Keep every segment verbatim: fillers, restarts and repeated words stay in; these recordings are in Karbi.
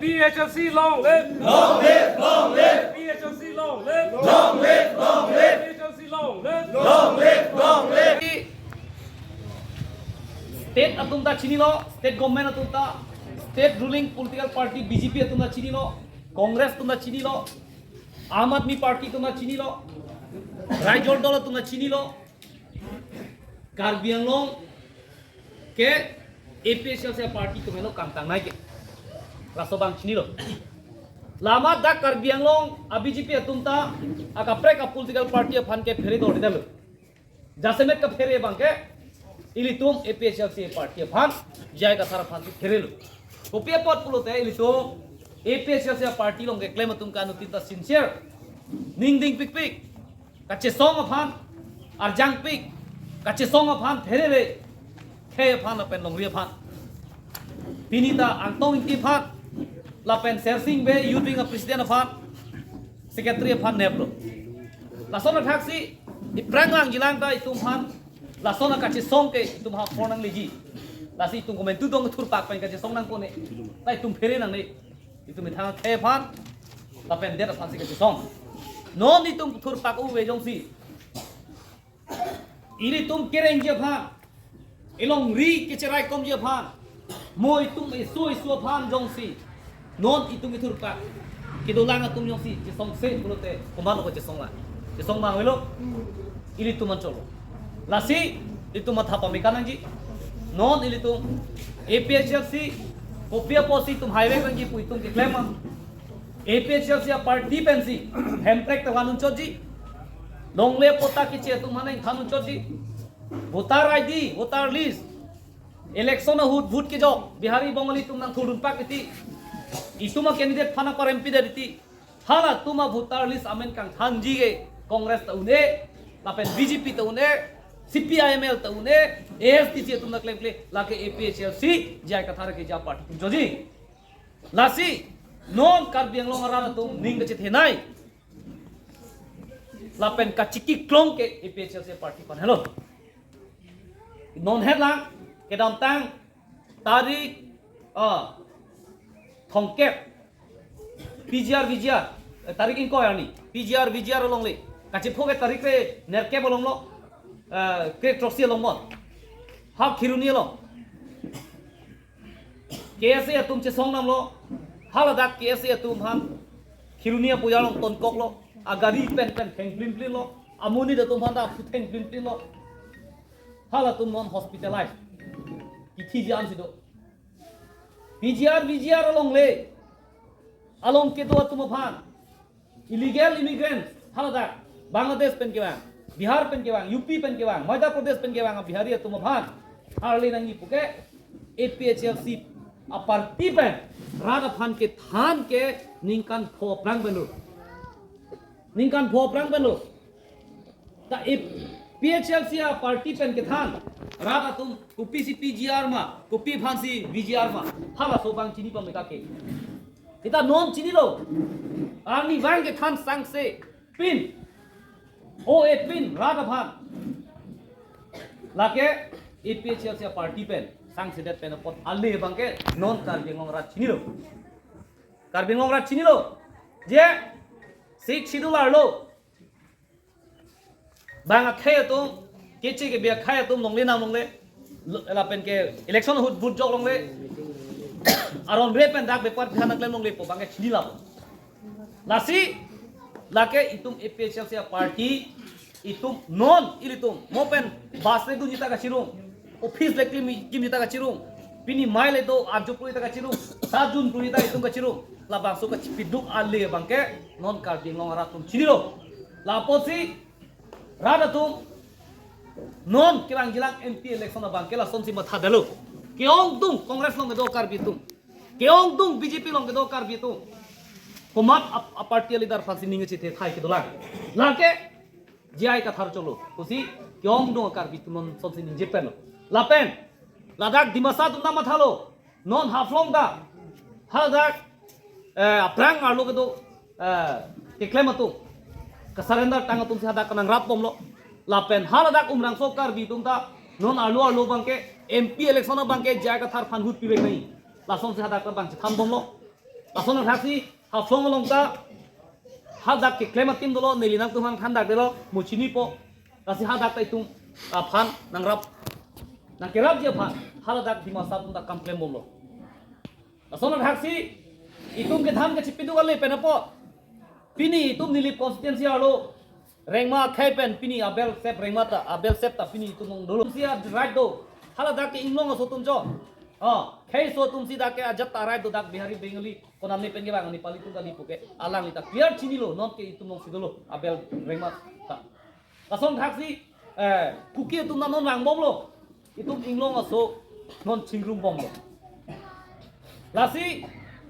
P H L C long live! Long live, long live! P H L C long live! Long live, long live! P H L C long live! Long live, long live! State atum ta chinilo, state government atum ta, state ruling political party B J P atum ta chinilo, Congress atum ta chinilo, Aam Aadmi Party atum ta chinilo, Raijor Dol atum ta chinilo, Karbi Anglong ke A P H L C party atum henlo kangtang nai ke. Laso abang chinilo. Lama dak Karbi Anglong a B J P atum ta akaprek a political party aphan ke phere dor dalo. Jasemet kaphere abang ke ilitum A P H L C party aphan, J I Kathar aphan si pherelo. Kopi apot pulote ilitum A P H L C party along keklem atum ke anuttin ta sincere, ning dingpikpik, kachesong aphan arjangpik, kachesong aphan pherere, khei aphan lapen longri aphan. Pini ta Angtong Engti aphan lapen Sersing Bey Youth Wing a president aphan, secretary aphan neplo. Lason athaksi iphrang lang jilang ta itum aphan lason akachesong ke itum ha phone nangleji. Lasi itum komantu dong thurpak pen kachesong nangkok ne. Ta itum phere nangne. Itum methang khei aphan lapen det aphan si kachesong. Non itum thurpak uve jongsi ilitum kerengji aphan, ilongri kecheraikomji aphan, mo itum isu isu aphan jongsi non itum ithurpak kedolang atum jongsi chesongse pulote komatlo kachesong lang? Chesong abang avelo, ilitum anchotlo. Lasi itum matha pame kanangji. Non ilitum A P H L C kopi apotsi itum highway kanji pu itum keklem ma? A P H L C a party pensi Hemprek ta van unchotji, longle patta keche atum aphan nangthan unchotji, voter I D, voter list, election ahut vote kejok Bihari Bengali atum nangthurdunpak titi, itum a candidate aphan aparempi det titi, halatum a voter list amen kangthanji ke Congress ta un-e, lapen B J P ta un-e, C P I M L ta un-e, A S D C atum ta klemkle, lake A P H L C, J I Kathar keja party atum choji. Lasi non Karbi Anglong arat atum ning kachethenei, lapen kachiki klong ke A P H L C party aphan helo. Non het lang, kedamtang tarik, ah, thomkep, P G R V G R, eh, tarik ingkoi arni, P G R V G R alongle, kachepho ke tarik krenerkep alonglo, eh, kre throksi along bon, ha Kheroni along K S A atum chesong damlo, haladak K S A atum aphan Kheroni apuja along tonkoklo, agari pen pen thengplin plin lo, amonit atum aphan ta aphu thengplin plin lo, halatum non hospitalize, kithiji ansi do. P G R V G R alongle, along kedo atum aphan, illegal immigrants, haladak Bangladesh pen kevang, Bihar pen kevang, U P pen kevang, Madhya Pradesh pen kevang a Bihari atum aphan, arle nangji puke A P H L C a party pen rat aphan kethan ke ningkan pho aphrang pen lo. Ningkan pho aphrang pen lo. Ta A P H L C a party pen kethan rat atum kopisi P G R ma, kopi aphansi V G R ma, halaso abang chini pame kake. Seta non chinilo. Arnivang kethan sangse pin, o-et pin rat aphan. Lake A P H L C a party pen sangsedet pen apot ale abang ke non Karbi Anglong arat chinilo. Karbi Anglong arat chinilo. Je Sixth Schedule arlo bang akhei atum, keche kebi akhei atum longle nam longle, lo-, lapen ke election ahut vote jok longle, aron re pen dak bepar phan nangklem longle pu abang ke chini lapu. Lasi, lake itum A P H L C a party, itum non ilitum mo pen bus le dunji ta kachirung, office le kim, kimji ta kachirung, pini mei le do arju puri ta kachirung, sajun puri ta itum kachirung. Labangso kachipiduk ale abang ke non Karbi Anglong arat atum chinilo. Lapotsi rat atum non kevang jilang M P election abang ke lasonsi mathadetlo. Ke-ongdung Congress along kedo Karbi atum, ke-ongdung B J P along kedo Karbi atum, komat ap-, a party leader aphansi ning chethe thai kedolang? Lake J I Kathar cholo pusi ke-ongdung Karbi atum non sonsi ningje penlo. Lapen ladak Dimasa atum ta mathalo, non Haflong ta, haladak, eh, aphrang arlo kedo, eh, keklem atum, kasurrender tang atumsi hadak kanangrap bomlo. Lapen haladak Umrangso Karbi atum ta non arlo arlo abang ke M P election abang ke J I Kathar aphan vote pivek nangji, lasonsi hadak abang chethan bomlo. Lason thaksi Haflong along ta hadak keklem atim dolo, neli nangtum aphan thandakdetlo, mo chinipo. Lasi hadak ta itum aphan nangrap, nangkerapji aphan haladak Dimasa atum ta kam klembomlo. Lason thaksi itum kedam kachipiduk ale pen apot pini itum Nilip constituency arlo Rengma akhei pen pini abel sep Rengma ta, abel sep ta pini itum along dolo. Si a right do. Haladak ke Inglong aso atum cho. Ah, khei aso atum si dak ke ajat ta right do, dak Bihari Bengali konane pen kevang, Nepali atum kali puke. Alangli ta clear chinilo, non ke itum alongsi dolo abel Rengma ta. Lason thaksi, eh, Kuki atum ta non vangbomlo. Itum Inglong aso non chingrumbomlo. Lasi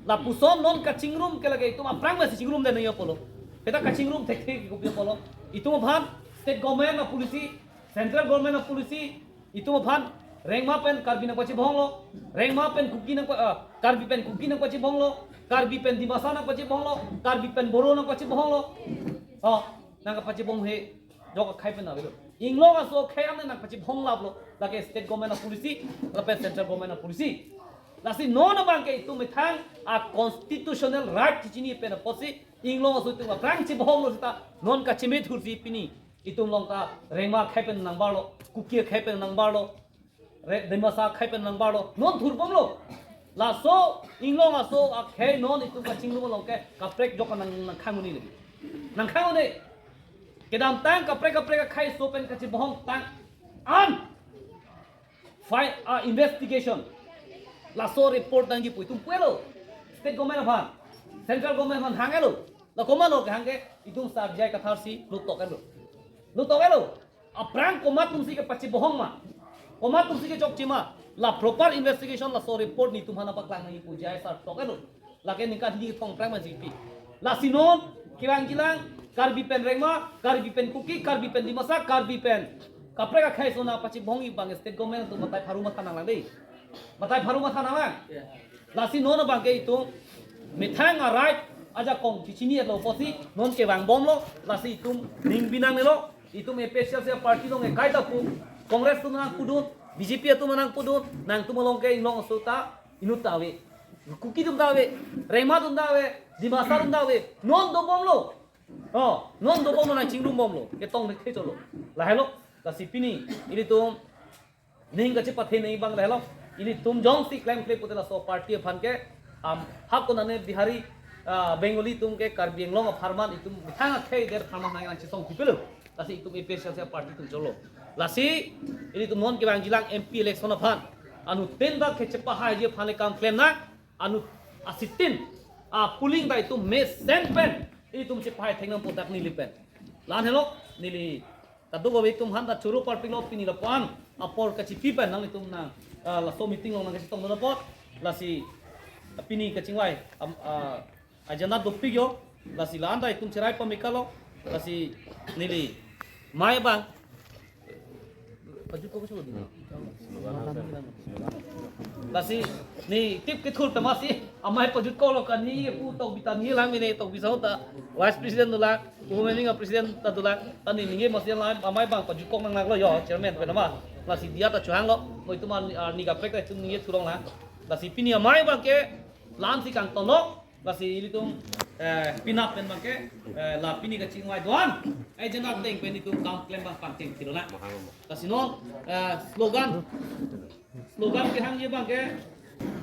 lapuson non kachingrum ke lake itum aphrang masi chingrumde nangji apotlo. Peta kachingrum thekthe ke kopi apotlo. Itum aphan state government a-policy, central government a-policy, itum aphan Rengma pen Karbi nangpachibhonglo, Rengma pen Kuki nangpa, ah, Karbi pen Kuki nangpachibhonglo, Karbi pen Dimasa nangpachibhonglo, Karbi pen Boro nangpachibhonglo. Oh, nangpachibhong he jok akhei pen avelo. Inglong aso akhei an nangpachibhong laplo. Lake state government a-policy, lapen central government a-policy. Lasi non abang ke itum methang a-constitutional right chichini pen apotsi Inglong aso itum aphrang chibhonglo seta non kachimit hursi pini itum along ta Rengma akhei pen nangbarlo, Kuki akhei pen nangbarlo, Re-, Dimasa akhei pen nangbarlo, non thurbomlo. Laso Inglong aso akhei non itum kachingrum along ke kaprek jok nang, nangkhang un-e lagi. Nangkhang un-e. Kedamtang kaprek kaprek akhei aso pen kachibhong tang an file a-investigation. Laso report nangji pu itum pulo. State government aphan, central government aphan hang-etlo. La komatlo kehang ke itum sar J I Kathar si lutok-etlo. Lutok-etlo. Aphrang komat atumsi kepachibhong ma, komat atumsi kechokche ma, la proper investigation laso report netum aphan nangpaklang nangji pu J I sar tok-etlo. Lake ningkan hini kethom aphrang mansi pi. Lasi non kevangjilang Karbi pen Rengma, Karbi pen Kuki, Karbi pen Dimasa, Karbi pen kaprek akhei aso nangpachibhongji abang state government atum batai pharu matha nanglang dei. Batai pharu matha nanglang. Lasi non abang ke itum methang a-right ajakong chichini-etlo apotsi non kevangbomlo. Lasi itum ning binang nelo. Itum A P H L C party along ekai ta pu, Congress atum nangpudun, B J P atum nangpudun, nangtum along ke Inglong aso ta inut ta ave, Kuki atum ta ave, Rengma atum ta ave, Dimasa atum ta ave, non dobomlo. Oh, non dobomlo, nangchingrumbomlo, ketong thekthe cholo. Lahelo, lasi pini ilitum ning kachepathe nangji abang lahelo. Ilitum jongsi klemkle pute laso party aphan ke, am, ha konane Bihari, ah, Bengali atum ke Karbi Anglong apharman itum methang akhei der apharman nang nangchisong pipelo. Lasi itum A P H L C party atum cholo. Lasi ilitum non kevangjilang M P election aphan anuttin ta kechepahaiji aphan le kam klem nang, anut asitin a-polling ta itum mesen pen ilitum chepahai thek nangpo dak Nilip pen. La-an helo, neli kadokave atum aphan ta choro parpiklo, pini lapu-an apor kachipi pen nanglitum nang, ah, laso meeting along nangkachetongdun apot, lasi pini kachingvai, am, ah, agenda dopik jo, lasi la-an ta itum cherai pamekalo, lasi neli amei abang pajut ko kasu di. Lasi ne tip kethur ta masi amei pajut koklo, kani pu Tokbi ta ningjelang, mene Tokbi saho ta vice president dolang, women wing a-president ta dolang, ta ne ningje masi la amei abang pajut kok nanglaklo jo, chairman pen ma. Lasi diya ta chohanglo, mo itum arni, arni kaprek ta itum ningje thulonglang. Lasi pini amei abang ke la-ansi kangtonlo. Lasi ilitum, eh, penap pen abang ke, eh, la pini kachingvai do-an agenda ateng pen itum kam klem abang pangcheng thilo na. Lasi non, eh, slogan, slogan kehangji abang ke,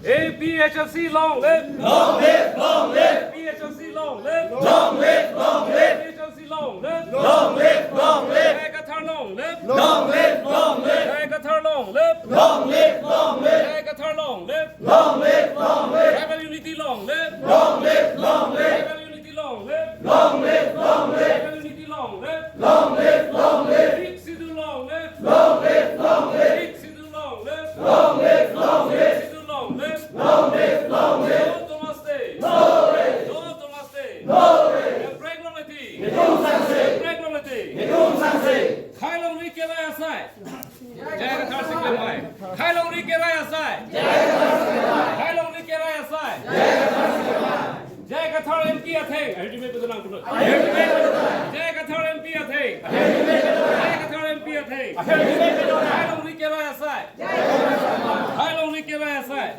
A P H L C long live! Long live, long live! A P H L C long live! Long live, long live! A P H L C long live! Long live, long live! J I Kathar long live! Long live, long live! J I Kathar long live! Long live, long live! J I Kathar long live! Long live, long live! Tribal unity long live! Long live, long live! Tribal unity long live! Long live, long live! Tribal unity long live! Long live, long live! Sixth Schedule long live! Long live, long live! Sixth Schedule long live! Long live, long live! Sixth Schedule long live! Long live, long live! No to Mastei! No rest! No to Mastei! No rest! Kaprek longlethi! Netum sangse! Kaprek longlethi! Netum sangse! Khai longri kelai asai! J I Kathar si klem hai. Khai longri kelai asai. Khai longri kelai asai. J I Kathar M P atheng. Ahirjume pedo nang puno. J I Kathar M P atheng. J I Kathar M P atheng. Khai longri kelai asai. Khai longri kelai asai.